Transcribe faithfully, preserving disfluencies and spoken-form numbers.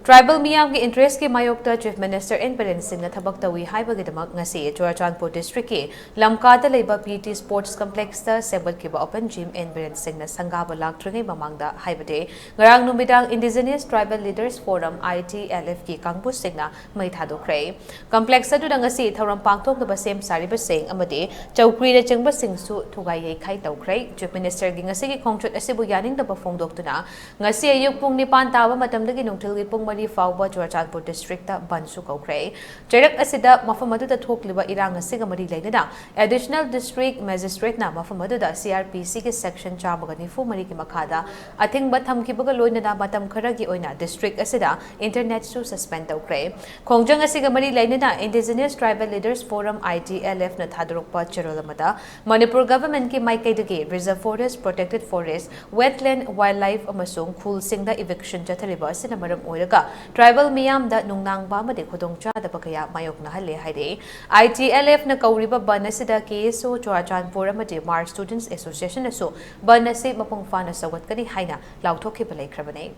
Tribal ꯃꯤꯌꯥꯝꯒꯤ interest ꯀꯤ ꯃꯥꯌꯣꯛꯇ Chief Minister N Biren Singh ꯅ ꯊꯕꯛ ꯇꯧꯏ ꯍꯥꯏꯕꯒꯤꯗꯃꯛ ꯉꯁꯤ ꯆꯨꯔꯥꯆꯥꯟꯄꯨꯔ district ꯀꯤ ꯂꯝꯀꯥꯗ ꯂꯩꯕ P T Sports Complex ꯇ ꯁꯦꯝꯒꯠꯈꯤꯕ open gym N Biren Singh ꯅ ꯁꯪꯒꯥꯕ ꯂꯥꯛꯇ꯭ꯔꯤꯉꯩ ꯃꯃꯥꯡꯗ, ꯍꯥꯏꯕꯗꯤ ꯉꯔꯥꯡ ꯅꯨꯃꯤꯗꯥꯡ Indigenous Tribal Leaders Forum, I T L F ꯀꯤ ꯀꯥꯡꯕꯨꯁꯤꯡꯅ ꯃꯩ ꯊꯥꯗꯣꯛꯈ꯭ꯔꯦ꯫ Complex ꯑꯗꯨꯗ ꯉꯁꯤ ꯊꯧꯔꯝ ꯄꯥꯡꯊꯣꯛꯅꯕ ꯁꯦꯝ ꯁꯥꯔꯤꯕꯁꯤꯡ ꯑꯃꯗꯤ ꯆꯧꯀ꯭ꯔꯤꯅꯆꯤꯡꯕꯁꯤꯡꯁꯨ ꯊꯨꯒꯥꯏ ꯌꯩꯈꯥꯏ ꯇꯧꯈ꯭ꯔꯦ꯫ Chief Minister ꯒꯤ ꯉꯁꯤꯒꯤ ꯈꯣꯡꯆꯠ ꯑꯁꯤꯕꯨ ꯌꯥꯅꯤꯡꯗꯕ ꯐꯣꯡꯗꯣꯛꯇꯨꯅ ꯉꯁꯤ ꯑꯌꯨꯛ ꯄꯨꯡ ꯅꯤꯄꯥꯟ ꯇꯥꯕ ꯃꯇꯝꯗꯒꯤ ꯅꯨꯡꯊꯤꯜꯒꯤ ꯄꯨꯡ ꯃꯔꯤ ꯐꯥꯎꯕ ꯆꯨꯔꯥꯆꯥꯟꯄꯨꯔ district ꯇ ꯕꯟꯁꯨ ꯀꯧꯈ꯭ꯔꯦ꯫ ꯆꯩꯔꯛ ꯑꯁꯤꯗ ꯃꯐꯝ ꯑꯗꯨꯗ ꯊꯣꯛꯂꯤꯕ ꯏꯔꯥꯡ ꯑꯁꯤꯒ ꯃꯔꯤ ꯂꯩꯅꯅ Additional District Magistrate ꯅ ꯃꯐꯝ ꯑꯗꯨꯗ C R P C ꯒꯤ section ꯆꯥꯝꯃꯒ ꯅꯤꯐꯨ ꯃꯔꯤꯒꯤ ꯃꯈꯥꯗ ꯑꯊꯤꯡꯕ ꯊꯝꯈꯤꯕꯒ ꯂꯣꯏꯅꯅ ꯃꯇꯝ ꯈꯔꯒꯤ ꯑꯣꯏꯅ district ꯑꯁꯤꯗ internet ꯁꯨ suspend ꯇꯧꯈ꯭ꯔꯦ꯫ ꯈꯣꯡꯖꯪ ꯑꯁꯤꯒ ꯃꯔꯤ ꯂꯩꯅꯅ Indigenous Tribal Leaders Forum, I T L F ꯅ ꯊꯥꯗꯣꯔꯛꯄ ꯆꯦꯔꯣꯜ ꯑꯃꯗ, ꯃꯅꯤꯄꯨꯔ government ꯀꯤ ꯃꯥꯏꯀꯩꯗꯒꯤ reserve forest, protected forest, wetland, wildlife ꯑꯃꯁꯨꯡ ꯈꯨꯜꯁꯤꯡꯗ eviction ꯆꯠꯊꯔꯤꯕ ꯑꯁꯤꯅ ꯃꯔꯝ ꯑꯣꯏꯔꯒ tribal ꯃꯤꯌꯥꯝꯗ ꯅꯨꯡꯅꯥꯡꯕ ꯑꯃꯗꯤ ꯈꯨꯗꯣꯡꯆꯥꯗꯕ ꯀꯌꯥ ꯃꯥꯌꯣꯛꯅꯍꯜꯂꯦ ꯍꯥꯏꯔꯛꯏ꯫ I T L F ꯅ ꯀꯧꯔꯤꯕ ꯕꯟ ꯑꯁꯤꯗ K S O ꯆꯨꯔꯥꯆꯥꯟꯄꯨꯔ ꯑꯃꯗꯤ Mar Students Association ꯅꯁꯨ ꯕꯟ ꯑꯁꯤ ꯃꯄꯨꯡ ꯐꯥꯅ ꯁꯧꯒꯠꯀꯅꯤ ꯍꯥꯏꯅ ꯂꯥꯎꯊꯣꯛꯈꯤꯕ ꯂꯩꯈ꯭ꯔꯕꯅꯤ꯫